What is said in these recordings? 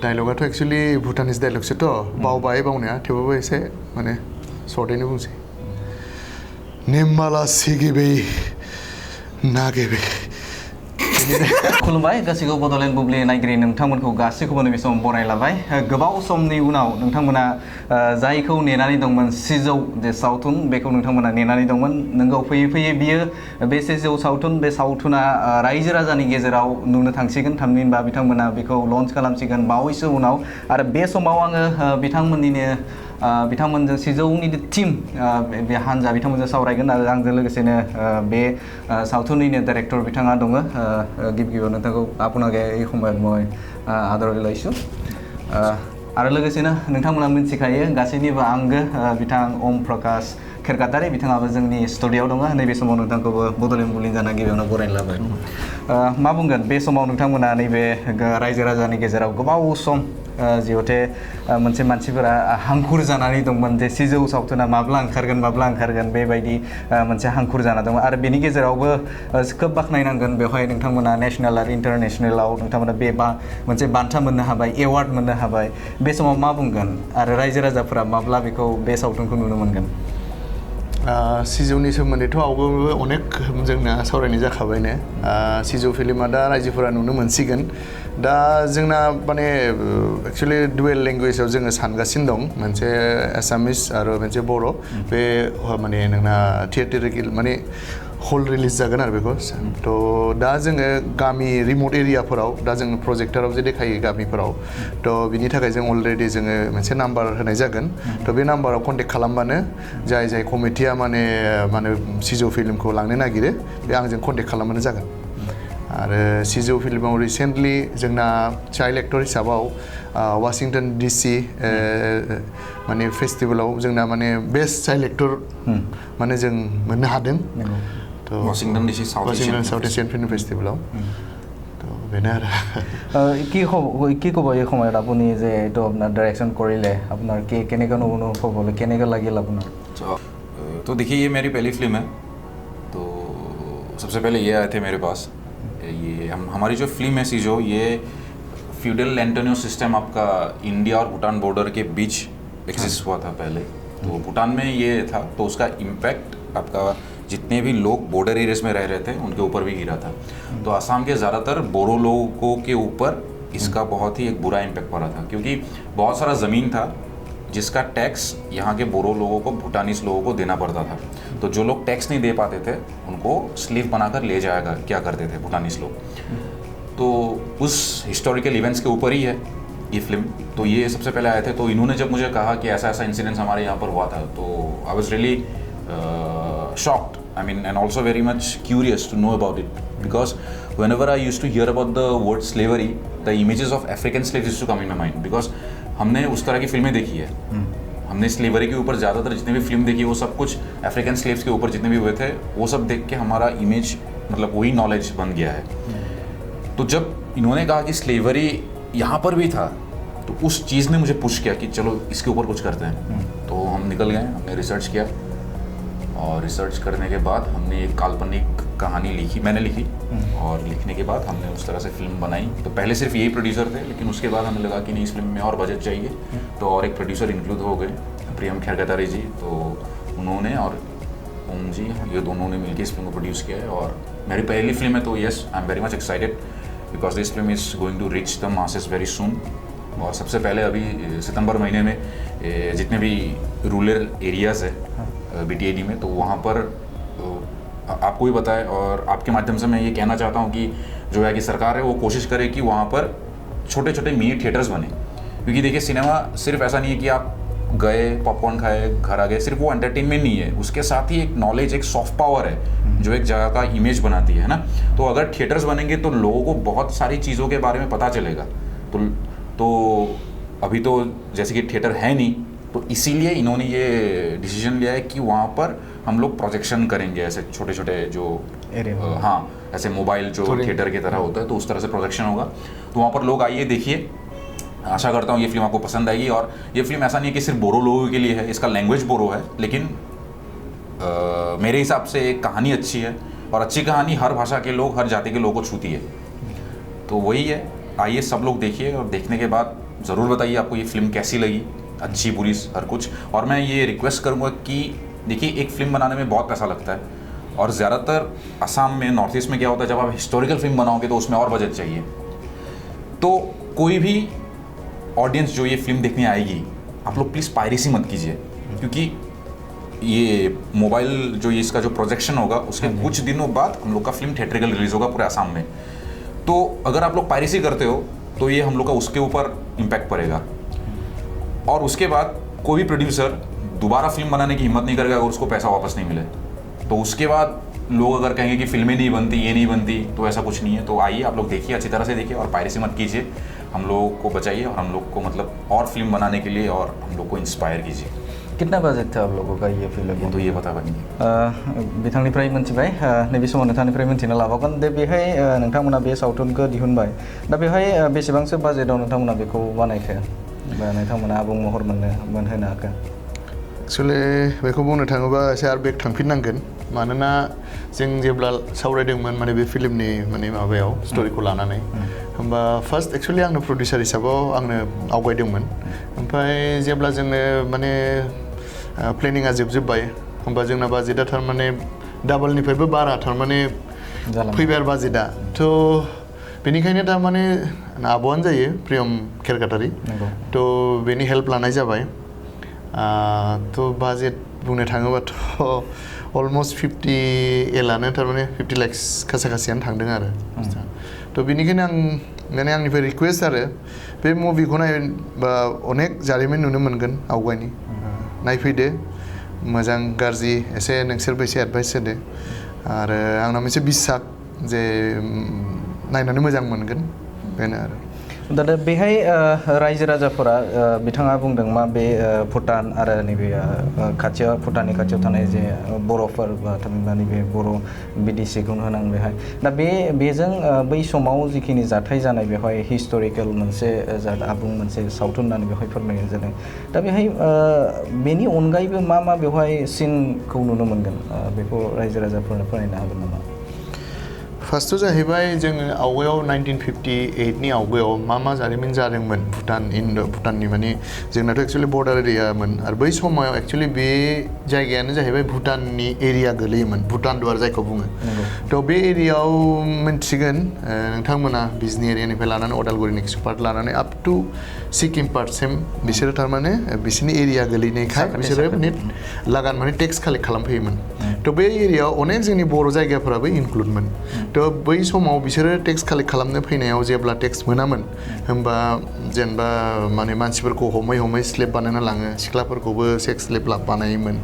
डायलगाथ' actually भुटानिस डायलगसोथ' बावबाय बावनाया थेवबाबो एसे माने सर्टैनो बुंसै नेमाला सिगिबै नागिबै खुलुमबाय गासैखौबो बड'लेण्ड बुब्लि नायगिरि नोंथांमोनखौ गासैखौबो नैबे समाव बरायलाबाय गोबाव समनि उनाव नोंथांमोना जायखौ नेनानै दंमोन सिजौ जे सावथुन बेखौ नोंथांमोना नेनानै दंमोन नोंगौ फैयै फैयै बियो बे सिजौ सावथुन बे सावथुना रायजो राजानि गेजेराव नुनो थांसिगोन थामहिनबा बिथांमोना बेखौ लन्च खालामसिगोन बावैसो उनाव आरो बे समाव आङो बिथांमोनजों सिजौनि टीम बे हान्जा बिथांमोनजों सावरायगोन आरो आंजों लोगोसेनो बे सावथुननिनो डाइरेक्टर बिथाङा दङ गिबियाव नोंथांखौ आपनागे এই সময়ত মই आदरै लायছো आरो लोगोसेनो नोंथांमोना मिथिखायो गासैनिबो आंगो बिथां ओम प्रकाश खेरगातारि बिथाङाबो जोंनि स्टुडिय'आव दङ नैबे समाव नोंथांखौबो बड'लेण्ड बुब्लि जाना गिबियावनो बरायना लाबाय मा बुंगोन बे समाव नोंथांमोना नैबे रायजो राजानि गेजेराव गोबाव सम जिहेथे मोनसे मानसिफोरा हांखुर जानानै दंमोन जे सिजौ सावथुना माब्ला ओंखारगोन बेबायदि मोनसे हांखुर जाना दङ आरो बेनि गेजेरावबो खोब बाख्नायनांगोन बेवहाय नोंथांमोना नेशनेल आरो इन्टारनेशनेलाव नोंथांमोना बे मोनसे बान्था मोननो हाबाय एवार्ड मोननो हाबाय बे समाव मा बुंगोन आरो रायजो राजाफोरा माब्ला बेखौ बे सावथुनखौ नुनो मोनगोन सिजौनि सोमोन्दैथ' आवगोलबो अनेक जोंना सावरायनाय जाखाबायनो सिजौ फिल्मा दा रायजोफोरा नुनो मोनसिगोन दा जोंना माने एक्चुअली डुवेल लेंगुवेजाव जोङो सानगासिनो दं मोनसे एसामिस आरो मोनसे बर' बे माने नोंना थिएटारिकेल माने हल रिलिज जागोन आरो बेखौ थ' दा जोङो गामि रिमट एरियाफोराव दा जों प्रजेक्टाराव जे देखायो गामिफोराव थ' बिनि थाखाय जों अलरेडि जोङो मोनसे नाम्बार होनाय जागोन थ' बे नाम्बाराव कन्टेक्ट खालामबानो जाय कमिटिया माने सिजौ फिल्मखौ लांनो नागिरो बे आंजों कन्टेक्ट खालामबानो जागोन आरो सिजौ फिल्माव रिसेन्टलि जोंना चाइल्ड एक्टर हिसाबाव वाशिंटन डिसि माने फेस्टिभेलाव जोंना माने बेस्ट चाइल्ड एक्टर माने जों मोननो हादों वाशिंटन डिसि साउथ एशियान फिल्म फेस्टिभेलाव তো বেনে আৰু কি ক'ব এই সময়ত আপুনি যে এইটো আপোনাৰ ডাইৰেকশ্যন কৰিলে আপোনাৰ কেনেকৈ অনুভৱ হ'ল কেনেকৈ লাগিল আপোনাৰ तो देखिए ये मेरी पहली फिल्म है तो सबसे पहले ये आए थे मेरे पास ये हमारी जो फिल्म है सीजो ये फ्यूडल एंटोनियो सिस्टम आपका इंडिया और भूटान बॉर्डर के बीच एग्जिस्ट हुआ था पहले तो भूटान में ये था तो उसका इम्पैक्ट आपका जितने भी लोग बॉर्डर एरियाज में रह रहे थे उनके ऊपर भी गिरा था तो असम के ज़्यादातर बोरो लोगों के ऊपर इसका बहुत ही एक बुरा इम्पैक्ट पड़ा था क्योंकि बहुत सारा ज़मीन था जिसका टैक्स यहाँ के बोरो लोगों को भूटानीस लोगों को देना पड़ता था तो जो लोग टैक्स नहीं दे पाते थे उनको स्लीव बनाकर ले जाएगा क्या करते थे भूटानीस लोग तो उस हिस्टोरिकल इवेंट्स के ऊपर ही है ये फिल्म तो ये सबसे पहले आए थे तो इन्होंने जब मुझे कहा कि ऐसा ऐसा इंसिडेंस हमारे यहाँ पर हुआ था तो I was really shocked I mean and also very much curious to know about it because whenever I used to hear about the word slavery the images of African slaves used to come in my mind because हमने उस तरह की फिल्में देखी है हमने slavery के ऊपर ज़्यादातर जितने भी फिल्म देखी है वो सब कुछ अफ्रीकन स्लेव्स के ऊपर जितने भी हुए थे वो सब देख के हमारा इमेज मतलब वही नॉलेज बन गया है तो जब इन्होंने कहा कि स्लेवरी यहाँ पर भी था तो उस चीज़ ने मुझे पुश किया कि चलो इसके ऊपर कुछ करते हैं तो हम निकल गए हमने रिसर्च किया और रिसर्च करने के बाद हमने एक काल्पनिक कहानी लिखी मैंने लिखी और लिखने के बाद हमने उस तरह से फिल्म बनाई तो पहले सिर्फ यही प्रोड्यूसर थे लेकिन उसके बाद हमें लगा कि नहीं इस फिल्म में और बजट चाहिए तो और एक प्रोड्यूसर इंक्लूड हो गए प्रियम खेरगातारी जी तो उन्होंने और ओम जी ये दोनों ने मिलकर इस फिल्म को प्रोड्यूस किया है और मेरी पहली फिल्म है तो yes I am very much excited because this film is going to reach the masses very soon और सबसे पहले अभी सितंबर महीने में जितने भी रूरल एरियाज़ है BTAD में तो वहाँ पर आपको भी पता है और आपके माध्यम से मैं ये कहना चाहता हूँ कि जो है कि सरकार है वो कोशिश करे कि वहाँ पर छोटे छोटे मिनी थिएटर्स बने क्योंकि देखिए सिनेमा सिर्फ ऐसा नहीं है कि आप गए पॉपकॉर्न खाए घर आ गए सिर्फ वो एंटरटेनमेंट नहीं है उसके साथ ही एक नॉलेज एक सॉफ्ट पावर है जो एक जगह का इमेज बनाती है ना तो अगर थिएटर्स बनेंगे तो लोगों को बहुत सारी चीज़ों के बारे में पता चलेगा तो अभी तो जैसे कि थिएटर है नहीं तो इसीलिए इन्होंने ये डिसीजन लिया है कि वहाँ पर हम लोग प्रोजेक्शन करेंगे ऐसे छोटे छोटे जो हाँ ऐसे मोबाइल जो थिएटर की तरह होता है तो उस तरह से प्रोजेक्शन होगा तो वहाँ पर लोग आइए देखिए आशा करता हूँ ये फिल्म आपको पसंद आएगी और ये फिल्म ऐसा नहीं है कि सिर्फ बोरो लोगों के लिए है इसका लैंग्वेज बोरो है लेकिन मेरे हिसाब से एक कहानी अच्छी है और अच्छी कहानी हर भाषा के लोग हर जाति के लोगों को छूती है तो वही है आइए सब लोग देखिए और देखने के बाद ज़रूर बताइए आपको ये फिल्म कैसी लगी, अच्छी बुरी हर कुछ। और मैं ये रिक्वेस्ट करूँगा कि देखिए एक फ़िल्म बनाने में बहुत पैसा लगता है और ज़्यादातर असम में नॉर्थ ईस्ट में क्या होता है, जब आप हिस्टोरिकल फिल्म बनाओगे तो उसमें और बजट चाहिए। तो कोई भी ऑडियंस जो ये फिल्म देखने आएगी, आप लोग प्लीज़ पायरेसी मत कीजिए, क्योंकि ये मोबाइल जो ये इसका जो प्रोजेक्शन होगा उसके कुछ दिनों बाद हम लोग का फिल्म थिएट्रिकल रिलीज़ होगा पूरे आसाम में। तो अगर आप लोग पायरेसी करते हो तो ये हम लोग का उसके ऊपर इम्पैक्ट पड़ेगा और उसके बाद कोई भी प्रोड्यूसर दोबारा फिल्म बनाने की हिम्मत नहीं करेगा अगर उसको पैसा वापस नहीं मिले। तो उसके बाद लोग अगर कहेंगे कि फिल्में नहीं बनती, ये नहीं बनती, तो ऐसा कुछ नहीं है। तो आइए आप लोग देखिए, अच्छी तरह से देखिए और पायरेसी मत कीजिए, हम लोगों को बचाइए और हम लोग को मतलब और फिल्म बनाने के लिए और हम लोग को इंस्पायर कीजिए। कितना बजेट था आप लोगों का ये फिल्म? तो ये पता नहीं। बिथांनिफ्राय मोनथिबाय, नैबे समाव नोंथांनिफ्राय मोनथिनो लाबावगोन दे बेहाय नोंथांमोना बे सावथुनखौ दिहुनबाय, दा बेहाय बेसेबांसो बाजेटाव नोंथांमोना बेखौ बानायखो बा नोंथांमोना आबुं महर मोनहोनो हाखो? एक्चुअली बेखौ बुंनो थाङोबा एसे आरो बेक थांफिननांगोन, मानोना जों जेब्ला सावरायदोंमोन माने बे फिल्मनि माने माबायाव स्ट'रिखौ लानानै, होमबा फार्स्ट एक्चुअली आंनो प्रडिउसार हिसाबाव आंनो आवगायदोंमोन। ओमफ्राय जेब्ला जोङो माने प्लेनिंआ जोबजोब्बाय होमबा जोंना बाजेटआ थारमाने डाबलनिफ्रायबो बारा थारमाने फैबाय आरो बाजेटआ। थ' बेनिखायनो थारमाने आब'आनो जायो प्रियम केरकाटारि, थ' बेनि हेल्प लानाय जाबाय। थ' बाजेट बुंनो थाङोबाथ' अलमस्ट 50L थारमाने 50 लाख खासाखासियानो थांदों आरो। थ' बेनिखायनो आं माने आंनिफ्राय रिकुवेस्ट आरो बे मुभिखौ नायबा अनेक जारिमिन नुनो मोनगोन आवगायनि, नायफैदो, मोजां गाज्रि एसे नोंसोरबो एसे एडभाइस होदो आरो आंनाव मोनसे बिसास जे नायनानै मोजां मोनगोन, बेनो आरो। दा बेहाय रायजो राजाफोरा बिथाङा बुंदों मा बे भुटान आरो नैबे खाथियाव भुटाननि खाथियाव थानाय जे बर'फोर बा थामहिनबा नैबे बर' बिदेशिखौनो होनां बेहाय, दा बेजों बै समाव जिखिनि जाथाय जानाय बेवहाय हिस्टरिकेल मोनसे आबुं मोनसे सावथुन होननानै बेवहाय फोरमायनाय जादों। दा बेहाय बेनि अनगायैबो मा मा बेवहाय सिनखौ नुनो मोनगोन बेखौ रायजो राजाफोरनो फोरमायनो हागोन नामा? फार्स्टआव जाहैबाय जोङो आवगायाव 1958नि आवगायाव मा जारिमिन जादोंमोन भुटाननि माने जोंनाथ' एक्चुअलि बर्डार एरियामोन आरो बै समाव एक्चुअलि बे जायगायानो जाहैबाय भुटाननि एरिया गोलैयोमोन, भुटान दुवार जायखौ बुङो। थ' बे एरियायाव मिन्थिगोन नोंथांमोना बिजनि एरियानिफ्राय लानानै अदालगुरिनि किसु पार्ट लानानै आप टु सिक्किम पार्टसिम बिसोरो थारमाने बिसोरनि एरिया गोलैनायखाय बिसोरो लागान माने टेक्स कालेक्ट खालामफैयोमोन। थ' बे एरियायाव अनेक जोंनि बर' जायगाफोराबो इनक्लुडमोन। थ' बै समाव बिसोरो टेक्स कालेक्ट खालामनो फैनायाव जेब्ला टेक्स मोनामोन होमबा जेनेबा माने मानसिफोरखौ हमै स्लेब बानायना लाङो, सिख्लाफोरखौबो सेक्स स्लेब बानायोमोन।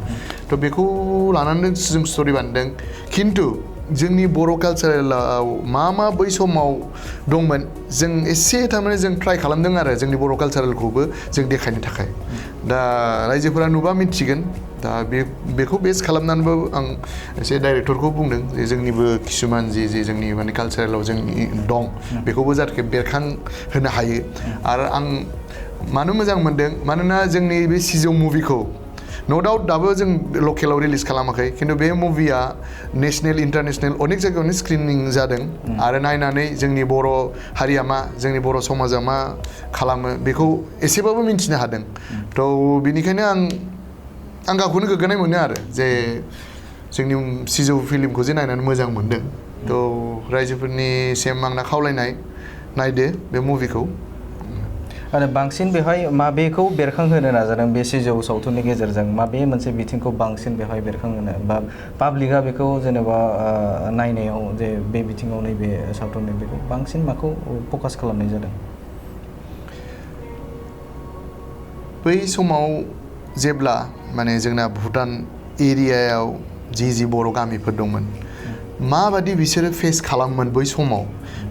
थ' बेखौ लानानै जों स्ट'रि बानायदों, खिन्थु जोंनि बर' कालचारेलाव मा बै समाव दंमोन जों एसे थारमाने जों ट्राइ खालामदों आरो जोंनि बर' कालचारेलखौबो जों देखायनो थाखाय। दा रायजोफोरा नुबा मिथिगोन, दा बेखौ बेस खालामनानैबो आं एसे डाइरेक्टरखौ बुंदों जे जोंनिबो किसुमान जे जोंनि माने कालचारेलाव जोंनि दं बेखौबो जाहाथे बेरखांहोनो हायो। आरो आं मानो मोजां मोनदों, मानोना जोंनि बे सिजौ मुभिखौ नो डाउट दाबो जों लकेलाव रिलिज खालामाखै, खिन्थु बे मुभिया नेसनेल इन्टारनेसनेल अनेक जायगायावनो स्क्रिनिं जादों आरो नायनानै जोंनि बर' हारिया मा, जोंनि बर' समाजा मा खालामो बेखौ एसेबाबो मिन्थिनो हादों। थ' बेनिखायनो आं गावखौनो गोग्गानाय मोनो आरो जे जोंनि सिजौ फिल्मखौ जे नायनानै मोजां मोनदों। थ' रायजोफोरनिसिम आंना खावलायनाय, नायदो बे मुभिखौ। आरो बांसिन बेवहाय माबेखौ बेरखांहोनो नाजादों बे सिजौ सावथुननि गेजेरजों, माबे मोनसे बिथिंखौ बांसिन बेवहाय बेरखांहोनो बा पाब्लिकआ बेखौ जेनेबा नायनायाव जे बे बिथिङाव नैबे सावथुननि बेखौ बांसिन माखौ फकास खालामनाय जादों? बै समाव जेब्ला माने जोंना भुटान एरियायाव जि बर' गामिफोर दंमोन, माबादि बिसोरो फेस खालामोमोन बै समाव,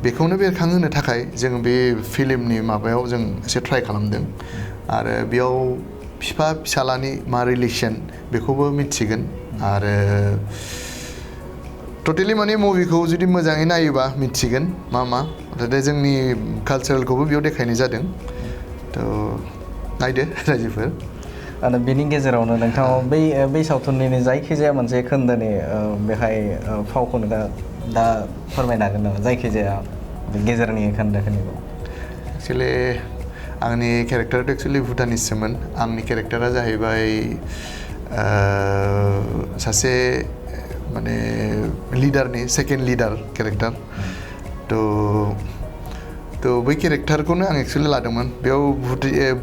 बेखौनो बेरखांहोनो थाखाय जों बे फिल्मनि माबायाव जों एसे ट्राइ खालामदों। आरो बेयाव बिफा फिसालानि मा रिलेसन बेखौबो मिथिगोन। आरो टटेलि माने मुभिखौ जुदि मोजाङै नायोबा मिथिगोन मा नाथाय जोंनि कालचारेलखौबो बेयाव देखायनाय जादों। थ' नायदो रायजोफोर। आरो बेनि गेजेरावनो नोंथाङा बै सावथुननि जायखिजाया मोनसे खोन्दोनि बेहाय फावखौ दा फोरमायनो हागोन नामा? जायखिजाया गेजेरनि खोन्दोखौनिबो। एक्चुअलि आंनि केरेक्टाराथ' एक्चुअलि भुटानिससोमोन आंनि केरेक्टारा जाहैबाय सासे माने लिडारनि सेकेन्ड लिडार केरेक्टार थ' बै केरेक्टारखौनो आं एक्चुअलि लादोंमोन बेयाव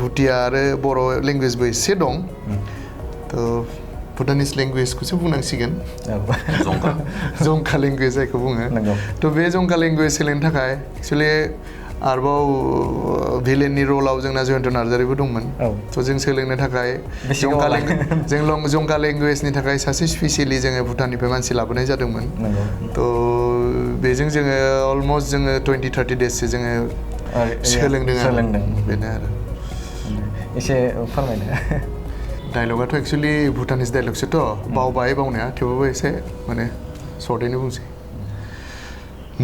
भुटिया आरो बर' लेंगुवेजबो एसे दं थ' भुटानिस लेंगुवेजखौसो बुंनांसिगोन जंका लेंगुवेज जायखौ बुङो थ' बे जंका लेंगुवेज सोलोंनो थाखाय एक्चुअलि आरोबाव भिलेननि रलाव जोंना जयन्त नार्जारिबो दंमोन थ' जों सोलोंनो थाखाय जंका लेंगुवेजनि थाखाय सासे स्पेसियेलि जोङो भुटाननिफ्राय मानसि लाबोनाय जादोंमोन थ' बेजों जोङो अलमस्ट जोङो 20-30 डेजसो जोङो सोलोंदों बेनो आरो एसे फोरमायनो डायलगाथ' एक्चुअलि भुटानिस डायलगसोथ' बावनाया थेवबाबो एसे माने सर्टैनो बुंसै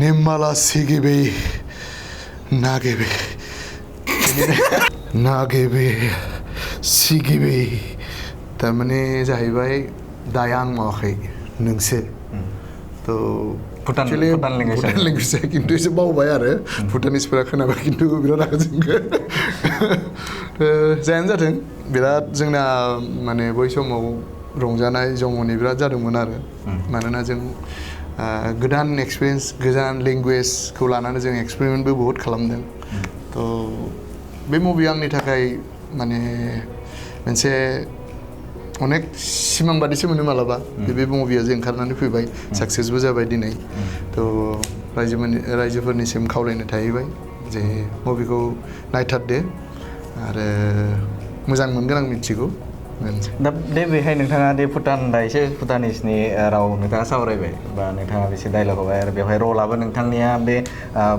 नेमाला सिगिबै नागेबे नागेबे सिगिबै थारमाने जाहैबाय दाया आं मावाखै नोंसो थ' भुटान लेंगुवेजआ खिन्थु एसे बावबाय आरो भुटानिसफोरा खोनाबाय खिन्थु बिराद रागा जोंगोन जायानो जाथों बिराद जोंना माने बै समाव रंजानाय जमनि बिराद जादोंमोन आरो मानोना जों गोदान एक्सपिरियेन्स गोदान लेंगुवेजखौ लानानै जों एक्सपेरिमेन्टबो बहुत खालामदों थ' बे मुभिया आंनि थाखाय माने मोनसे अनेक सिमां बादिसो मोनो मालाबा बे मुभिया जे ओंखारनानै फैबाय साक्सेसबो जाबाय दिनै थ' रायजोफोरनिसिम खावलायनो थाहैबाय जे मुभिखौ नायथारदो आरो मोजां मोनगोन आं मिथिगौ दा बेहाय नोंथाङा भुटान दा एसे भुटानिसनि राव नोंथाङा सावरायबाय बा नोंथाङा बेसे डायलग होबाय आरो बेवहाय रलाबो नोंथांनिया बे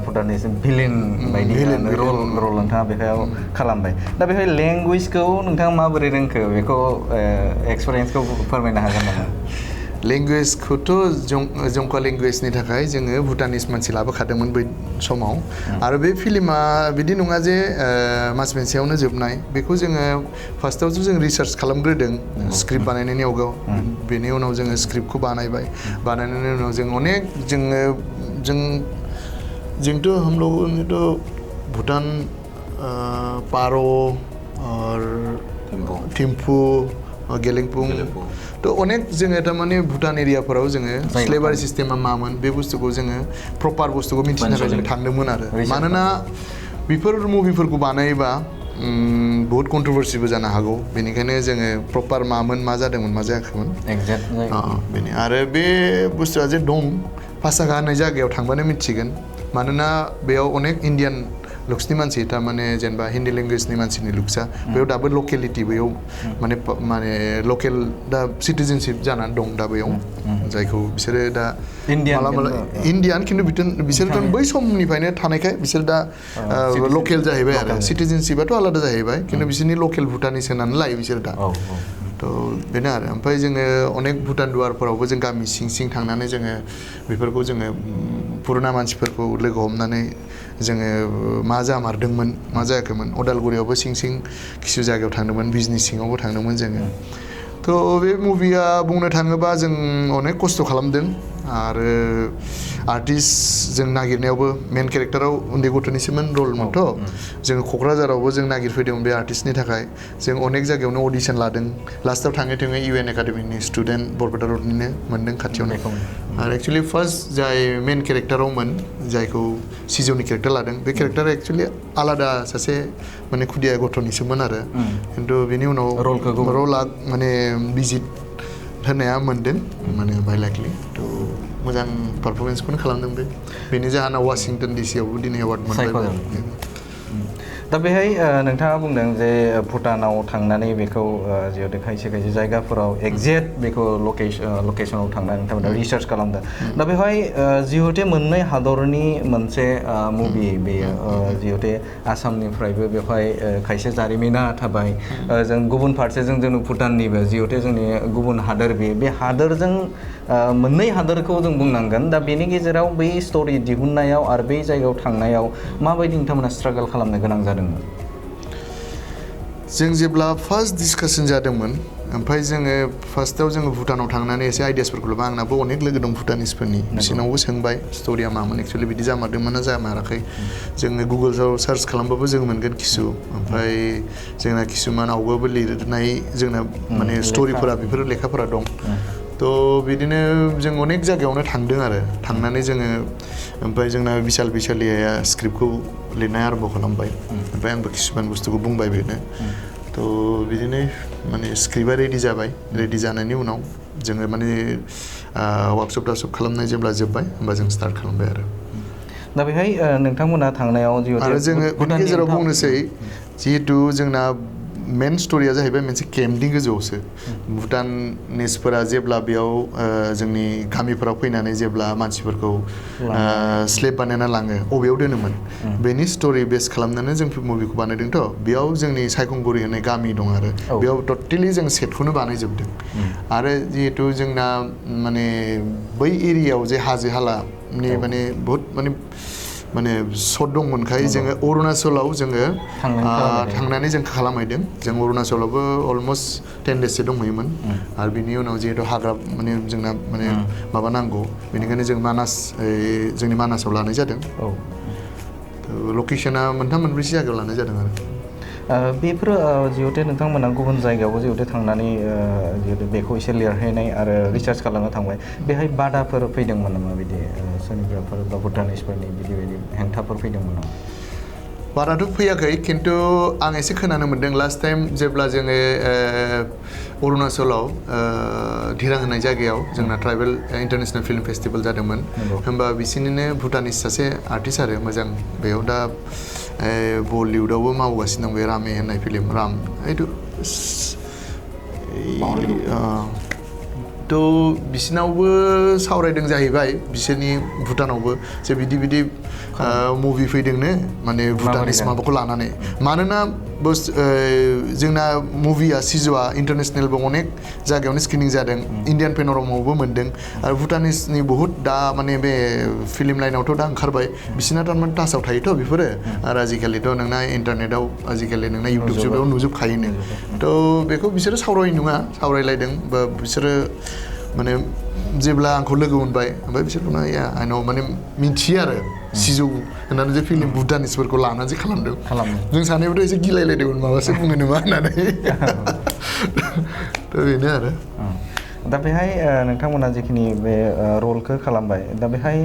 भुटानिस भिलेन बायदि रल नोंथाङा बेहाय खालामबाय दा बेहाय लेंगुवेजखौ नोंथाङा माबोरै रोंखो बेखौ एक्सपिरियेन्सखौ फोरमायनो हागोन नामा लेंगुवेजखौथ' जंका लेंगुवेजनि थाखाय जोङो भुटानिस मानसि लाबोखादोंमोन बै समाव आरो बे फिल्मा बिदि नङा जे मास मोनसेयावनो जोबनाय बेखौ जोङो फार्स्टआवथ' जों रिसार्च खालामग्रोदों स्क्रिप्ट बानायनायनि आवगायाव बेनि उनाव जोङो स्क्रिप्टखौ बानायनायनि उनाव जों अनेक जोंथ' हम लोगों ने तो भूटान पारो और थिम्फु गेलेंफुं तो अनेक जोङो थारमाने भुटान एरियाफोराव जोङो स्लेभारि सिस्टेमा मामोन बे बुस्थुखौ जोङो प्रपार बुस्थुखौ मिथिनो थाखाय जों थांदोंमोन आरो मानोना बेफोर मुभिफोरखौ बानायोबा बहुत कन्ट्रोभार्सिबो जानो हागौ बेनिखायनो जोङो प्रपार मामोन मा जादोंमोन मा जायाखैमोन बेनो आरो बे बुस्थुआ जे दं पासागा होननाय जायगायाव थांबानो मिथिगोन मानोना बेयाव अनेक इन्डियान लुक्सनि मानसि थारमाने जेनेबा हिन्दी लेंगुवेजनि मानसिनि लुक्सआ बेयाव दाबो लकेलिटि बेयाव माने लकेल दा सिटिजेनशिप जानानै दं दा बेयाव जायखौ बिसोरो दा इन्डियान खिन्थु बिसोर बै समनिफ्रायनो थानायखाय बिसोर दा लकेल जाहैबाय आरो सिटिजेनशिपआथ' आलादा जाहैबाय खिन्थु बिसोरनि लकेल भुटानिस होनानै लायो बिसोर दा थ' बेनो आरो ओमफ्राय जोङो अनेक भुटान दुवारफोरावबो जों गामि सिं थांनानै जोङो बेफोरखौ जोङो पुरुना मानसिफोरखौ लोगो हमनानै जोङो मा जामारदोंमोन मा जायाखैमोन अदालगुरियावबो सिं किसु जायगायाव थांदोंमोन बिजनि सिङावबो थांदोंमोन जोङो थ' बे मुभिया बुंनो थाङोबा जों अनेक खस्थ' खालामदों आरो आर्टिस्ट जों नागिरनायावबो मेन केरेक्टाराव उन्दै गथ'निसोमोन रलमोनथ' जोङो क'क्राझारावबो जों नागिरफैदोंमोन बे आर्टिस्टनि थाखाय जों अनेक जायगायावनो अडिसन लादों लास्टआव थाङै इउएन एकाडेमिनि स्टुडेन्ट बरपेटा रडनिनो मोनदों खाथियावनो आरो एक्सुवेलि फार्स्ट जाय मेन केरेक्टारावमोन जायखौ सिजौनि केरेक्टार लादों बे केरेक्टारा एक्सुवेलि आलादा सासे माने खुदिया गथ'निसोमोन आरो खिन्थु बेनि उनाव रला माने भिजिट होनाया मोनदों माने बाय लाइकलि थ' मोजां पारफरमेन्सखौनो खालामदों बेनि जाहोना वाशिंटन डिसिआवबो दिनै एवार्ड मोनबाय दा बेहाय नोंथाङा बुंदों जे भुटानाव थांनानै बेखौ जिहेतु खायसे जायगाफोराव एक्जेक्ट बेखौ लकेसनाव थांनानै नोंथांमोना रिसार्च खालामदों दा बेवहाय जिहेतु मोननै हादरनि मोनसे मुभि बेयो जिहेतु आसामनिफ्रायबो बेवहाय खायसे जारिमिना थाबाय जों गुबुन फारसेजों जों भुटाननिबो जिहेतु जोंनि गुबुन हादोर बे हादोरजों मोननै हादोरखौ जों बुंनांगोन दा बेनि गेजेराव बै स्ट'रि दिहुननायाव आरो बै जायगायाव थांनायाव माबायदि नोंथांमोना स्ट्रागल खालामनो गोनां जादोंमोन जों जेब्ला फार्स्ट डिसकासन जादोंमोन ओमफ्राय जोङो फार्स्टआव जोङो भुटानाव थांनानै एसे आइडियासफोरखौ लाबा आंनाबो अनेक लोगो दं भुटानिसफोरनि बिसोरनावबो सोंबाय स्ट'रिया मामोन एक्सुवेलि बिदि जामारदोंमोन ना जामाराखै जोङो गुगोलआव सार्च खालामबाबो जों मोनगोन किसु ओमफ्राय जोंना किसुमान आवगायावबो लिरनाय जोंना माने स्ट'रिफोरा बेफोर लेखाफोरा दं थ' बिदिनो जों अनेक जायगायावनो थांदों आरो थांनानै जोङो ओमफ्राय जोंना बिशाल बिशालिया स्क्रिप्टखौ लिरनाय आरम्भ खालामबाय ओमफ्राय आंबो किसुमान बुस्थुखौ बुंबाय बेनो थ' बिदिनो माने स्क्रिप्टआ रेडि जाबाय रेडि जानायनि उनाव जोङो माने वार्कशप खालामनाय जेब्ला जोब्बाय होमबा जों स्टार्ट खालामबाय आरो दा बेहाय नोंथांमोना थांनायाव आरो जोङो बेनि गेजेराव बुंनोसै जिहेतु जोंना मेन स्ट'रिया जाहैबाय मोनसे केम्पनि गोजौआवसो भुटानिसफोरा जेब्ला बेयाव जोंनि गामिफोराव फैनानै जेब्ला मानसिफोरखौ स्लेब बानायना लाङो अबेयाव दोनोमोन बेनि स्ट'रि बेस खालामनानै जों मुभिखौ बानायदोंथ' बेयाव जोंनि सायखंगुरि होननाय गामि दं आरो बेयाव टटेलि जों सेटखौनो बानायजोबदों आरो जिहेतु जोंना माने बै एरियायाव जे हाजो हालानि माने बहुद माने सर्ट दंमोनखाय जोङो अरुणाचलाव जोङो थांनानै जों खालामहैदों जों अरुणाचलावबो अलमस्ट 10 days दंहैयोमोन आरो बिनि उनाव जिहेतु हाग्रा माने जोंना माने माबा नांगौ बेनिखायनो जों जोंनि मानासाव लानाय जादों लकेसना मोनथाम मोनब्रैसो जायगायाव लानाय जादों आरो बेफोर जिहेतु नोंथांमोना गुबुन जायगायावबो जिहेतु थांनानै जिहेतु बेखौ एसे लिरहैनाय आरो रिसार्च खालामनो थांबाय बेहाय बादाफोर फैदोंमोन नामा बिदि सोरनिबाफोर बा भुटानिसफोरनि बिदि हेंथाफोर फैदोंमोन नामा बाराथ' फैयाखै खिन्थु आं एसे खोनानो मोन्दों लास्ट टाइम जेब्ला जोङो अरुणाचलाव धिरां होननाय जायगायाव जोंना ट्राइबेल इन्टारनेशनेल फिल्म फेस्टिभेल जादोंमोन होमबा बिसोरनिनो भुटानिस सासे आर्टिस्ट आरो मोजां बेयाव दा बलिउडआवबो मावगासिनो दं बे रामे होननाय फिल्म राम थ' बिसिनावबो सावरायदों जाहैबाय बिसोरनि भुटानावबो जे बिदि मुभि फैदोंनो माने भुटानिस माबाखौ लानानै मानोना जोंना मुभिया सिज'आ इन्टारनेसनेलबो अनेक जायगायावनो स्क्रिनिं जादों इन्डियान पेन'रामावबो मोन्दों आरो भुटानिसनि बहुद दा माने बे फिल्म लाइनावथ' दा ओंखारबाय बिसिना थारमाने टाचाव थायोथ' बेफोरो आरो आजिखालिथ' नोंना इन्टारनेटआव आजिखालि नोंना इउटुब नुजोबखायोनो थ' बेखौ बिसोरो सावरायनाय नङा सावरायलायदों बा बिसोरो माने जेब्ला आंखौ लोगो मोनबाय ओमफ्राय बिसोरखौ आंनाव माने मिथियो आरो सिजौ होननानै जे फिल्म भुटानिसफोरखौ लानानै जे खालामदों जों सानैबोथ' एसे गिलायलायदोंमोन माबासो बुङो नामा होननानै थ' बेनो आरो दा बेहाय नोंथांमोना जिखिनि बे रलखौ खालामबाय दा बेहाय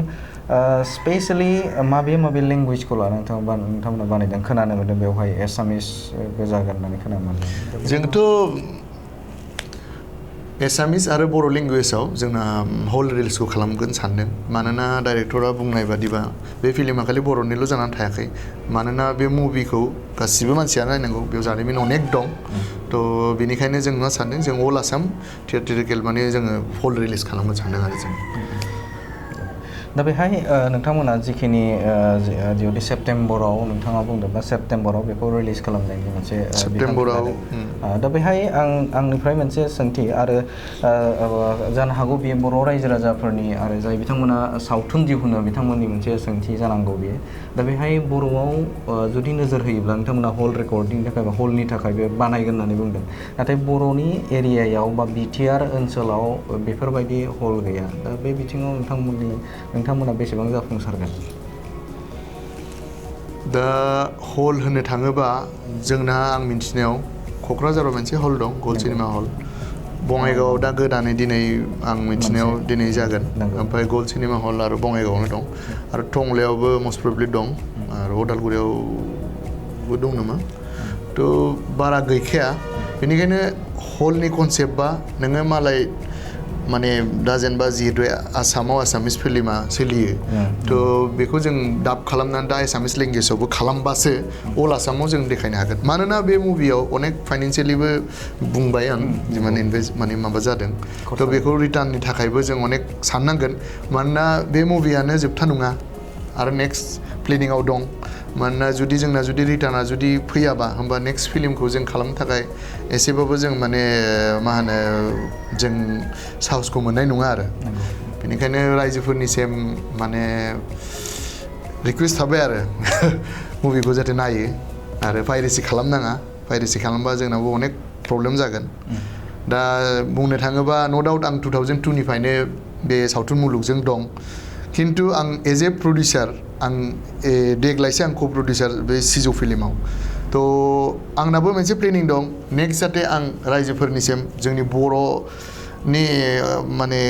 स्पेसियेलि माबे लेंगुवेजखौ लानानै नोंथांमोना बानायदों खोनानो मोन्दों बेवहाय एसामिसबो जागोन होननानै खोनानो मोन्दों जोंथ' एसामिस आरो बर' लेंगुवेजाव जोंना हल रिल्सखौ खालामगोन सानदों मानोना डाइरेक्टरा बुंनाय बादिबा बे फिल्मा खालि बर'निल' जानानै थायाखै मानोना बे मुभिखौ गासिबो मानसिया नायनांगौ बेयाव जारिमिन अनेक दं थ' बेनिखायनो जों मा सानदों जों अल आसाम थियेटारिकेल माने जोङो हल रिलिज खालामनो सानदों आरो जों दा बेहाय नोंथांमोना जिखिनि जिहेतु सेप्टेम्बराव नोंथाङा बुंदों बा सेप्टेम्बराव बेखौ रिलिज खालामनायनि मोनसे सेप्टेम्बराव दा बेहाय आंनिफ्राय मोनसे सोंथि आरो जानो हागौ बेयो बर' रायजो राजाफोरनि आरो जाय बिथांमोना सावथुन दिहुनो बिथांमोननि मोनसे सोंथि जानांगौ बेयो दा बेहाय बर'आव जुदि नोजोर होयोब्ला नोंथांमोना हल रेकर्डिंनि थाखाय बा हलनि थाखाय बे बानायगोन होननानै बुंदों नाथाय बर'नि एरियायाव बा बिटिआर ओनसोलाव बेफोरबायदि हल गैया दा बे बिथिङाव नोंथांमोना बेसेबां जाफुंसारगोन दा हल होनो थाङोबा जोंना आं मिन्थिनायाव क'क्राझाराव मोनसे हल दं गल्ड सिनेमा हल बङाइगावआव दा गोदानै दिनै आं मिन्थिनायाव दिनै जागोन ओमफ्राय गल्ड सिनेमा हल आरो बङाइगावआवनो दं आरो टंलायावबो मस्ट प्रबेबलि दं आरो उदालगुरियावबो दं नामा थ' बारा गैखाया बेनिखायनो हलनि कनसेप्टबा नोङो मालाय माने दा जेनेबा जिहेतु आसामाव आसामिस फिल्मा सोलियो थ' बेखौ जों दाब खालामनानै दा एसामिस लेंगुवेजावबो खालामबासो अल आसामाव जों देखायनो हागोन मानोना बे मुभियाव अनेक फाइनेन्सियेलिबो बुंबाय आं माने इनभेस्ट माने माबा जादों थ' बेखौ रिटार्ननि थाखायबो जों अनेक साननांगोन मानोना बे मुभियानो जोबथा नङा आरो नेक्स्ट प्लेनिंआव दं मानोना जोंना रिटार्ना जुदि फैयाबा होमबा नेक्स्ट फिल्मखौ जों खालामनो थाखाय एसेबाबो जों माने मा होनो जों साहसखौ मोननाय नङा आरो बेनिखायनो रायजोफोरनिसिम माने रिकुवेस्ट थाबाय आरो मुभिखौ जाहाथे नायो आरो पाइरेसि खालामनाङा पाइरेसि खालामबा जोंनावबो अनेक प्रब्लेम जागोन दा बुंनो थाङोबा न' डाउट आं 2002 निफ्रायनो बे सावथुन मुलुगजों दं खिन्थु आं एज ए प्रडिउसार आं देग्लायसो आं को-प्रडिउसार बे सिजौ फिल्माव तो आंनाबो मोनसे प्लेनिं दं नेक्स्ट जाहाथे आं रायजोफोरनिसिम जोंनि बर'नि माने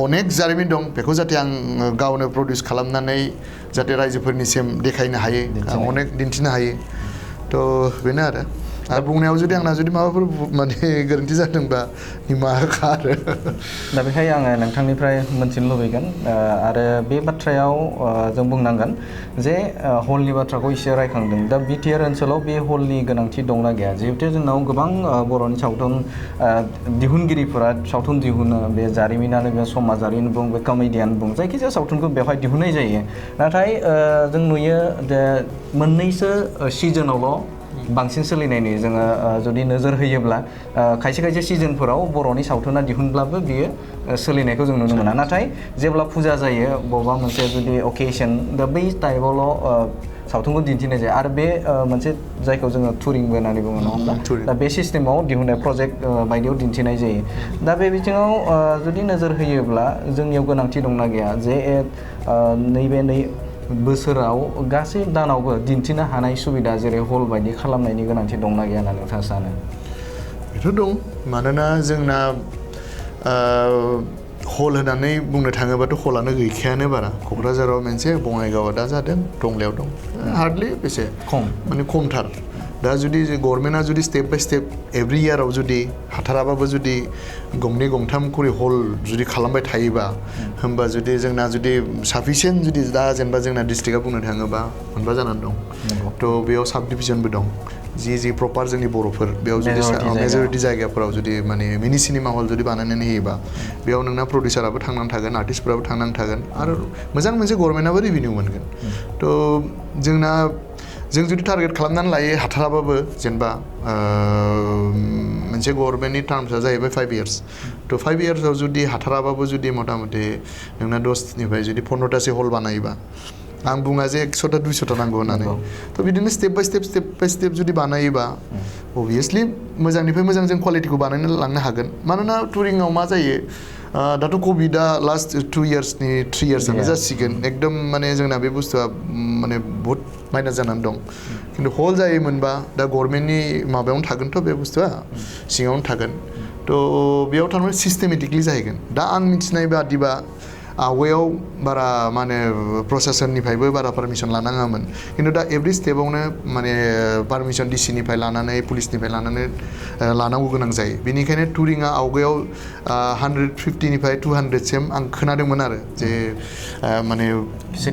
अनेक जारिमिन दं बेखौ जाहाथे आं गावनो प्रडिउस खालामनानै जाहाथे रायजोफोरनिसिम देखायनो हायो अनेक दिन्थिनो हायो तो बेनो आरो बुंनायाव जुदि आंना जुदि माबाफोर माने गोरोन्थि जादोंबा निमाहा खा आरो दा बेखाय आङो नोंथांनिफ्राय मोनथिनो लुबैगोन आरो बे बाथ्रायाव जों बुंनांगोन जे हलनि बाथ्राखौ एसे रायखांदों दा बिटिआर ओनसोलाव बे हलनि गोनांथि दंना गैया जिहेतु जोंनाव गोबां बर'नि सावथुन दिहुनगिरिफोरा सावथुन दिहुनो बे जारिमिनानो बे समाजारि बुं बे कमेडियान बुं जायखिजाया सावथुनखौ बेवहाय दिहुननाय जायो नाथाय जों नुयो जे मोननैसो सिजनावल' बांसिन सोलिनाय नुयो जोङो जुदि नोजोर होयोब्ला खायसे खायसे सिजनफोराव बर'नि सावथुना दिहुनब्लाबो बियो सोलिनायखौ जों नुनो मोना नाथाय जेब्ला फुजा जायो बबेबा मोनसे जुदि अकेसन दा बै टाइमावल' सावथुनखौ दिन्थिनाय जायो आरो बे मोनसे जायखौ जोङो टुरिंबो होननानै बुङो नङा होमब्ला दा बे सिस्टेमाव दिहुननाय प्रजेक्ट बायदियाव दिन्थिनाय जायो दा बे बिथिङाव जुदि नोजोर होयोब्ला जोंनियाव गोनांथि दंना गैया जे नैबे बोसोराव गासै दानावबो दिन्थिनो हानाय सुबिदा जेरै हल बायदि खालामनायनि गोनांथि दंना गैया होनना नोंथाङा सानो बेथ' दं मानोना जोंना हल होननानै बुंनो थाङोबाथ' हलानो गैखायानो बारा क'क्राझाराव मोनसे बङाइगावआव दा जादों टंलायाव दं हार्डलि बेसे खम माने खमथार दा जुदि गभर्नमेन्टआ जुदि स्टेप बाय स्टेप एभ्रि इयाराव जुदि हाथाराबाबो जुदि गंनै गंथाम खरि हल जुदि खालामबाय थायोबा होमबा जुदि जोंना जुदि साफिसियेन्ट जुदि दा जेनेबा जोंना डिस्ट्रिक्टआ बुंनो थाङोबा मोनबा जानानै दं थ' बेयाव साब डिभिजनबो दं जि प्रपार जोंनि बर'फोर बेयाव जुदि मेजरिटि जायगाफोराव जुदि माने मिनि सिनेमा हल जुदि बानायनानै होयोबा बेयाव नोंना प्रडिउसाराबो थांनानै थागोन आर्टिस्टफोराबो थांनानै थागोन आरो मोजां मोनसे गभर्नमेन्टआबो रेभिनिउ मोनगोन थ' जोंना जों जुदि टारगेट खालामनानै लायो हाथाराबाबो जेनेबा मोनसे गभर्नमेन्टनि टार्मसआ जाहैबाय 5 इयार्स थ' 5 इयार्सआव जुदि हाथाराबाबो जुदि मथा मथि नोंना 10निफ्राय जुदि 15तासो हल बानायोबा आं बुङा जे 100ता 200ता नांगौ होननानै थ' बिदिनो स्टेप बाय स्टेप जुदि बानायोबा अभियासलि मोजांनिफ्राय मोजां जों क्वालिटिखौ बानायनानै लांनो हागोन मानोना टुरिंआव मा जायो दाथ' कभिडआ लास्ट 2 इयार्सनि 3 इयार्सआनो जासिगोन एकदम माने जोंना बे बुस्थुआ माने बहुत माइनास जानानै दं खिन्थु हल जायोमोनबा दा गभर्नमेन्टनि माबायावनो थागोनथ' बे बुस्थुआ सिङावनो थागोन थ' बेयाव थारमाने सिस्टेमेटिकलि जाहैगोन दा आं मिथिनाय बादिबा आवगायाव बारा माने प्रशासननिफ्रायबो बारा पारमिसन लानाङामोन खिन्थु दा एभ्रि स्टेपआवनो माने पारमिसन डिसिनिफ्राय लानानै पुलिसनिफ्राय लानानै लानांगौ गोनां जायो बेनिखायनो टुरिंआ आवगायाव 150निफ्राय 200सिम आं खोनादोंमोन आरो जे माने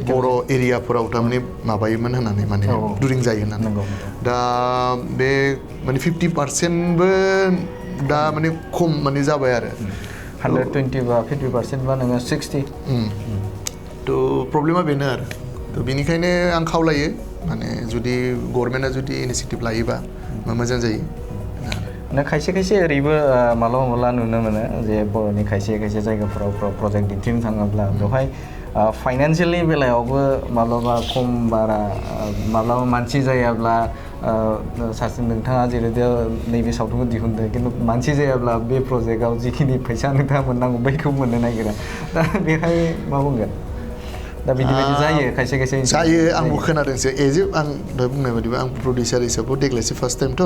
बर' एरियाफोराव थारमाने माबायोमोन होननानै माने टुरिं जायो होननानै दा बे माने 50%बो दा माने खम माने जाबाय आरो 120 बा 50% बा नोङो 60 थ' प्रब्लेमा बेनो आरो थ' बेनिखायनो आं खावलायो माने जुदि गभर्नमेन्टआ जुदि इनिसिएटिभ लायोबा मोजां जायो खायसे खायसे ओरैबो मालाबा नुनो मोनो जे बर'नि खायसे खायसे जायगाफोराव प्रजेक्ट दिन्थिनो थाङोब्ला बेवहाय फाइनान्सियेलि बेलायावबो माब्लाबा खम बारा माब्लाबा मानसि जायाब्ला सासे नोंथाङा जेरै नैबे सावथुनखौ दिहुनदों खिन्थु मानसि जायाब्ला बे प्रजेक्टआव जिखिनि फैसा नोंथाङा मोननांगौ बैखौ मोननो नागिरा दा बेहाय मा बुंगोन दा बिदिबायदि जायो खायसे खायसे जायो आंबो खोनादोंसो एज आं दहाय बुंनाय बायदिबा आं प्रडिउसार हिसाबाव देग्लायसो फार्स्ट टाइमथ'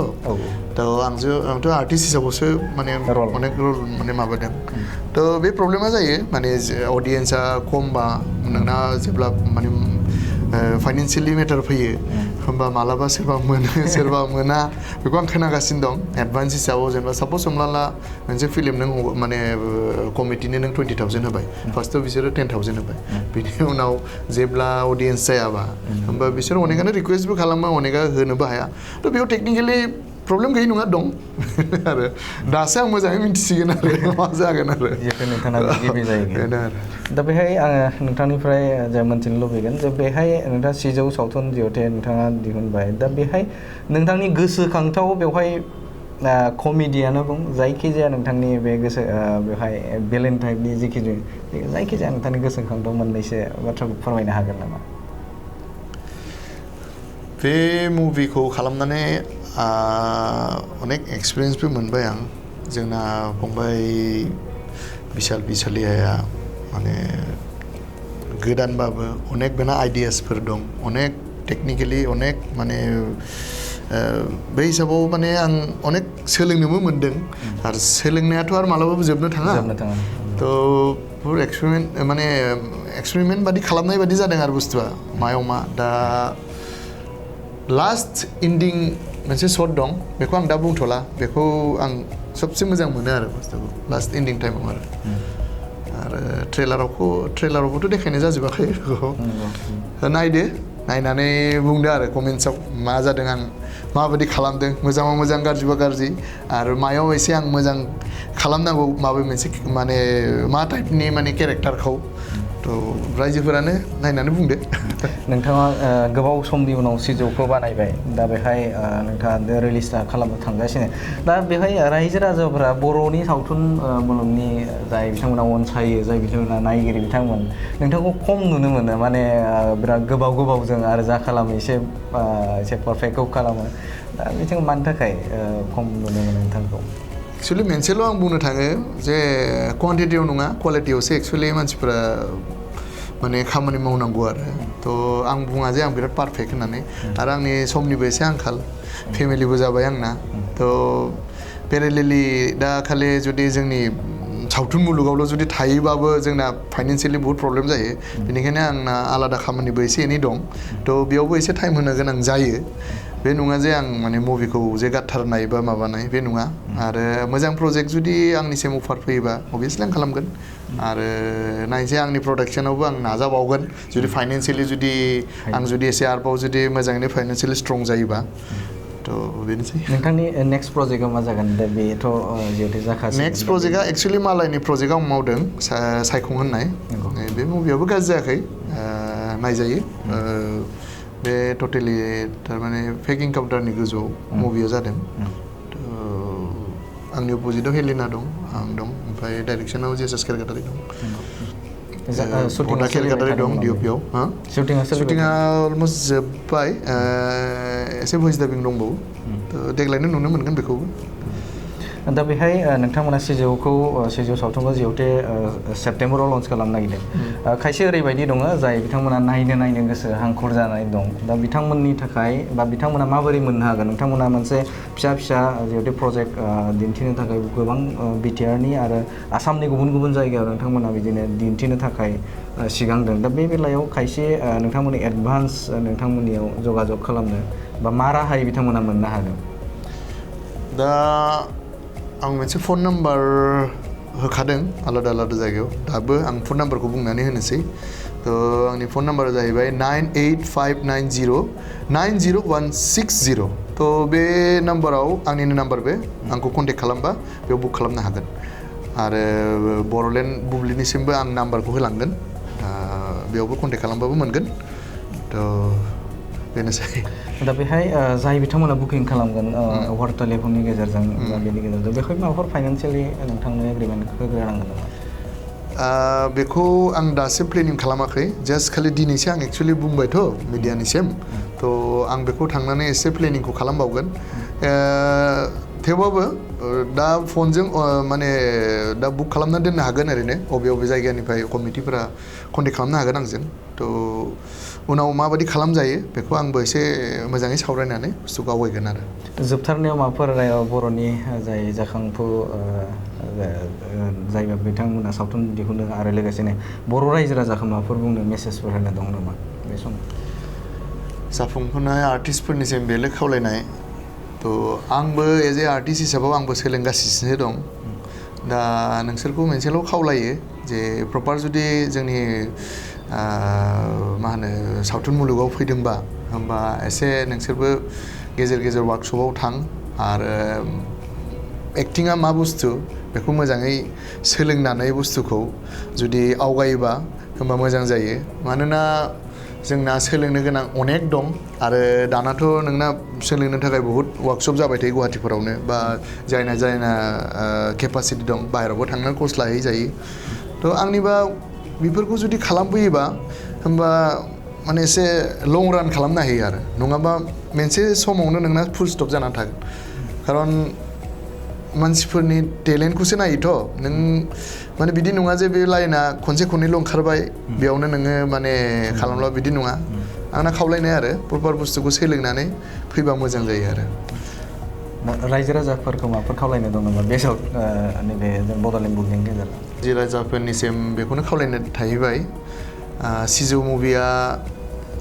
आंथ' आर्टिस्ट हिसाबावसो माने अनेक रल माने माबादों थ' बे प्रब्लेमा जायो माने अडियेन्सआ खमबा नोंना जेब्ला माने फाइनान्सियेलि मेटार फैयो होमबा मालाबा सोरबा मोनो सोरबा मोना बेखौ आं खोनागासिनो दं एडभान्स हिसाबाव जेनेबा साप'ज हमना ला मोनसे फिल्म नों माने कमिटिनो नों 20,000 होबाय फार्स्टआव बिसोरो 10,000 होबाय बिनि उनाव जेब्ला अडियेन्स जायाबा होमबा बिसोर अनेकानो रिकुवेस्टबो खालामो अनेका होनोबो हाया थ' बेयाव टेकनिकेलि प्रब्लेम गैयै नङा दं आरो दासो आं मोजाङै मिन्थिसिगोन आरो मा जागोन आरो दा बेहाय आङो नोंथांनिफ्राय जे मोनथिनो लुबैगोन जे बेहाय नोंथाङा सिजौ सावथुन जिहेतु नोंथाङा दिहुनबाय दा बेहाय नोंथांनि गोसोखांथाव बेवहाय कमेडियानो बुं जायखिजाया नोंथांनि बे गोसो बेवहाय बेलेन टाइपनि जायखिजाया नोंथांनि गोसोखांथाव मोननैसो बाथ्राखौ फोरमायनो हागोन नामा बे मुभिखौ खालामनानै अनेक एक्सपिरियेन्सबो मोनबाय आं जोंना फंबाय बिशाल बिशालियाया माने गोदानबाबो अनेक बेना आइडियासफोर दं अनेक टेक्निकेलि अनेक माने बे हिसाबाव माने आं अनेक सोलोंनोबो मोन्दों आरो सोलोंनायाथ' आरो मालाबाबो जोबनो थाङा थ' फुर एक्सपेरिमेन्ट बादि खालामनाय बादि जादों आरो बुस्थुआ मायाव मा दा लास्ट इन्डिं मोनसे शट दं बेखौ आं दा बुंथ'ला बेखौ आं सबसे मोजां मोनो आरो बुस्थुखौ लास्ट इन्डिं टाइमाव आरो ट्रेलारावबोथ' देखायनाय जाजोबाखै बेखौ नायदो नायनानै बुंदो आरो कमेन्ट्सआव मा जादों आं माबायदि खालामदों मोजाङाव मोजां गाज्रिबा गाज्रि आरो मायाव एसे आं मोजां खालामनांगौ माबा मोनसे माने मा टाइपनि माने केरेक्टारखौ थ' रायजोफोरानो नायनानै बुंदो नोंथाङा गोबाव समनि उनाव सिजौखौ बानायबाय दा बेहाय नोंथाङा रिलिज खालामनो थांगासिनो दा बेहाय रायजो राजाफोरा बर'नि सावथुन मुलुगनि जाय बिथांमोना अनसायो जाय बिथांमोना नायगिरि बिथांमोन नोंथांखौ खम नुनो मोनो माने बिराद गोबावजों आरो जा खालामो एसे पारफेक्टखौ खालामो दा बिथां मानि थाखाय खम नुनो मोनो नोंथांखौ एक्सुवेलि मोनसेल' आं बुंनो थाङो जे क्वान्टिटियाव नङा क्वालिटियावसो एक्सुवेलि मानसिफोरा माने खामानि मावनांगौ आरो थ' आं बुङा जे आं बिराद पारफेक्ट होननानै आरो आंनि समनिबो एसे आंखाल फेमिलिबो जाबाय आंना थ' पेरेलेलि दा खालि जुदि जोंनि सावथुन मुलुगावल' जुदि थायोबाबो जोंना फाइनान्सियेलि बहुत प्रब्लेम जायो बेनिखायनो आंना आलादा खामानिबो एसे एनै दं थ' बेयावबो एसे टाइम होनो गोनां जायो बे नङा जे आं माने मुभिखौ जे गारथारनाय बा माबानाय बे नङा आरो मोजां प्रजेक्ट जुदि आंनिसिम अफार फैयोबा अभियासलि आं खालामगोन आरो नायनोसै आंनि प्रडाक्सनावबो आं नाजाबावगोन जुदि फाइनान्सियेलि जुदि आं जुदि एसे आरोबाव जुदि मोजाङैनो फाइनान्सियेलि स्ट्रं जायोबा थ' बेनोसै नोंथांनि नेक्स्ट प्रजेक्टआ मा जागोन दा बेथ' जिहेतु जाखासिगोन नेक्स्ट प्रजेक्टआ एक्सुवेलि मालायनि प्रजेक्टआव आं मावदों सायखं होननाय बे मुभियावबो गाज्रि जायाखै नायजायो बे टटेलि थारमाने फेक इनकाउन्टारनि गोजौआव मुभिया जादों आंनि अपोजिटआव हेलिना दं आं दं ओमफ्राय डाइरेक्सनाव जेसास केलकाटारि दं केलकाटारि दं डिअपिआव शुटिंआ अलमस्ट जोब्बाय एसे भइस डाबिं दंबावो देग्लायनो नुनो मोनगोन बेखौबो दा बेहाय नोंथांमोना सिजौ सावथुनखौ जिहेतु सेप्तेम्बराव लन्च खालामनो नागिरदों खायसे ओरैबायदि दङ जाय बिथांमोना नायनो गोसो हांखुर जानानै दं दा बिथांमोननि थाखाय बा बिथांमोना माबोरै मोननो हागोन नोंथांमोना मोनसे फिसा जिहेतु प्रजेक्ट दिन्थिनो थाखाय गोबां बिटिआरनि आरो आसामनि गुबुन जायगायाव नोंथांमोना बिदिनो दिन्थिनो थाखाय सिगांदों दा बे बेलायाव खायसे नोंथांमोननि एडभान्स नोंथांमोननियाव जगाजग खालामनो बा मा राहायै बिथांमोना मोननो हागोन दा आं मोनसे फन नाम्बार होखादों आलादा जायगायाव दाबो आं फन नाम्बारखौ बुंनानै होनोसै थ' आंनि फन नाम्बारा जाहैबाय 9859090160 थ' बे नाम्बाराव आंनिनो नाम्बार बे आंखौ कन्टेक्ट खालामबा बेयाव बुक खालामनो हागोन आरो बर'लेण्ड बुब्लिनिसिमबो आं नाम्बारखौ होलांगोन बेयावबो कन्टेक्ट खालामबाबो मोनगोन थ' बेनोसै दा बेहाय जाय बिथांमोना बुकिं खालामगोन वाटार टेलिफननि गेजेरजों बेनि गेजेरजों बेहाय माबाफोर फाइनान्सियेलि नोंथांनो एग्रिमेन्ट होग्रोनांगोन नामा बेखौ आं दासिम प्लेनिं खालामाखै जास्ट खालि दिनैसो आं एक्सुवेलि बुंबायथ' मिडियानिसिम थ' आं बेखौ थांनानै एसे प्लेनिंखौ खालामबावगोन थेवबाबो दा फनजों माने दा बुक खालामना दोननो हागोन ओरैनो बबे जायगानिफ्राय कमिटिफोरा कन्टेक्ट खालामनो हागोन आंजों थ' उनाव माबायदि खालामजायो बेखौ आंबो एसे मोजाङै सावरायनानै बुस्थुखौ आवगायगोन आरो जोबथारनायाव माबाफोर बर'नि जाय जाखांफु जायगा बिथांमोना सावथुन दिहुनो आरो लोगोसेनो बर' रायजो राजाखौ माबाफोर बुंनो मेसेजफोर होनो दं नामा बे समाव जाफुंफुनाय आर्टिस्टफोरनिसिम बेले खावलायनाय थ' आंबो एज ए आर्टिस्ट हिसाबाव आंबो सोलोंगासिनो दं दा नोंसोरखौ मोनसेल' खावलायो जे प्रपार जुदि जोंनि मा होनो सावथुन मुलुगाव फैदोंबा होमबा एसे नोंसोरबो गेजेर वार्कशपआव थां आरो एक्टिङा मा बुस्थु बेखौ मोजाङै सोलोंनानै बुस्थुखौ जुदि आवगायोबा होमबा मोजां जायो मानोना जोंना सोलोंनो गोनां अनेक दं आरो दानाथ' नोंना सोलोंनो थाखाय बहुत वार्कशप जाबाय थायो गुवाहाटिफोरावनो बा जायना केपासिटि दं बाहेरायावबो थांनानै कर्स लाहैजायो थ' आंनिबा बेफोरखौ जुदि खालामबोयोबा होमबा माने एसे लं रान खालामनो हायो आरो नङाबा मोनसे समावनो नोंना फुल स्टप जानानै थागोन खारन मानसिफोरनि टेलेन्टखौसो नायोथ' नों माने बिदि नङा जे बे लाइना खनसे खननैल' ओंखारबाय बेयावनो नोङो माने खालामब्ला बिदि नङा आंना खावलायनाय आरो प्रपार बुस्थुखौ सोलोंनानै फैबा मोजां जायो आरो रायजो राजाफोरखौ माबाफोर खावलायनो दं नामा बे नैबे बड'लेण्ड बुब्लिनि गेजेराव रायजो राजाफोरनिसिम बेखौनो खावलायनो थाहैबाय सिजौ मुभिया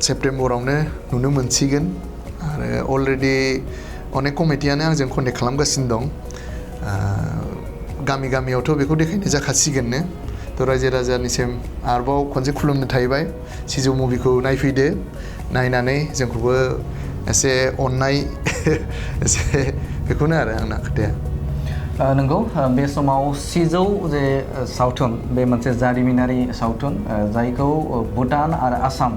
सेप्तेम्बरावनो नुनो मोनसिगोन आरो अलरेडि अनेक कमिटियानो आंजों कन्टेक्ट खालामगासिनो दं गामि गामियावथ' बेखौ देखायनाय जाखासिगोननो थ' रायजो राजानिसिम आरोबाव खनसे खुलुमनो थाहैबाय सिजौ मुभिखौ नायफैदो नायनानै जोंखौबो एसे अननाय एसे बेखौनो आरो आंना खोथाया नंगौ बे समाव सिजौ जे सावथुन बे मोनसे जारिमिनारि सावथुन जायखौ भुटान आरो आसाम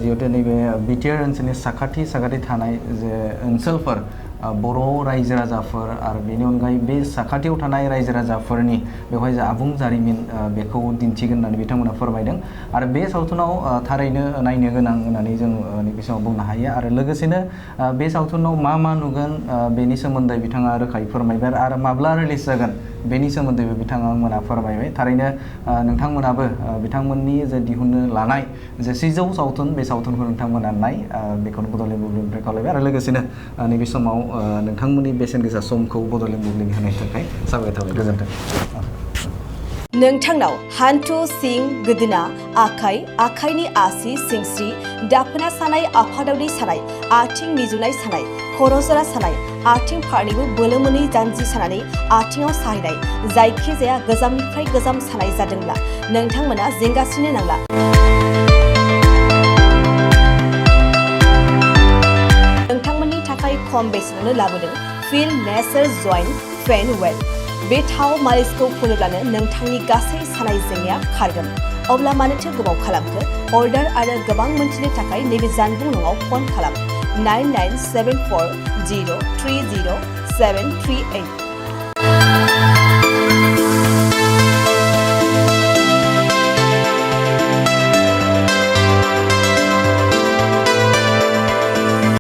जिहेतु नैबे बिटिआर ओनसोलनि साखाथि थानाय जे ओनसोलफोर बर' रायजो राजाफोर आरो बेनि अनगायै बे साखाथियाव थानाय रायजो राजाफोरनि बेवहाय जा आबुं जारिमिन बेखौ दिन्थिगोन होननानै बिथांमोना फोरमायदों आरो बे सावथुनाव थारैनो नायनो गोनां होननानै जों नैबे समाव बुंनो हायो आरो लोगोसेनो बे सावथुनाव मा नुगोन बेनि सोमोन्दै बिथाङा रोखायै फोरमायबाय आरो माब्ला रिलिज जागोन बेनि सोमोन्दैबो बिथांमोना फोरमायबाय थारैनो नोंथांमोनाबो बिथांमोननि जे दिहुननो लानाय जे सिजौ सावथुन बे सावथुनखौ नोंथांमोना नाय बेखौनो बड'लेण्ड बुब्लिनिफ्राय खावलायबाय आरो लोगोसेनो नैबे समाव नोंथांमोननि बेसेन गोसा समखौ बड'लेण्ड बुब्लिनि होनायनि थाखाय साबायखर थाबाय गोजोन्थों नोंथांनाव हान्थु सिं गोदोना आखाइनि आसि सिंस्रि दाफोना सानाय आफादावदै सानाय आथिं मिजुनाय सानाय खर' जरा सानाय आथिं फारनैबो बोलो मोनै जानजि सानानै आथिङाव साहैनाय जायखिजाया गोजामनिफ्राय गोजाम सानाय जादोंब्ला नोंथांमोना जिंगासिनो नांला नोंथांमोननि थाखाय खम बेसेनावनो लाबोदों फिल नेचार जइन्ट फेन वेल बे थाव मालिसखौ फुनोब्लानो नोंथांनि गासै सानाय जेंनाया खारगोन अब्ला मानोथो गोबाव खालामखो अर्डार आरो गोबां मोनथिनो थाखाय नैबे जानबुं नङाव फन खालाम 9974030738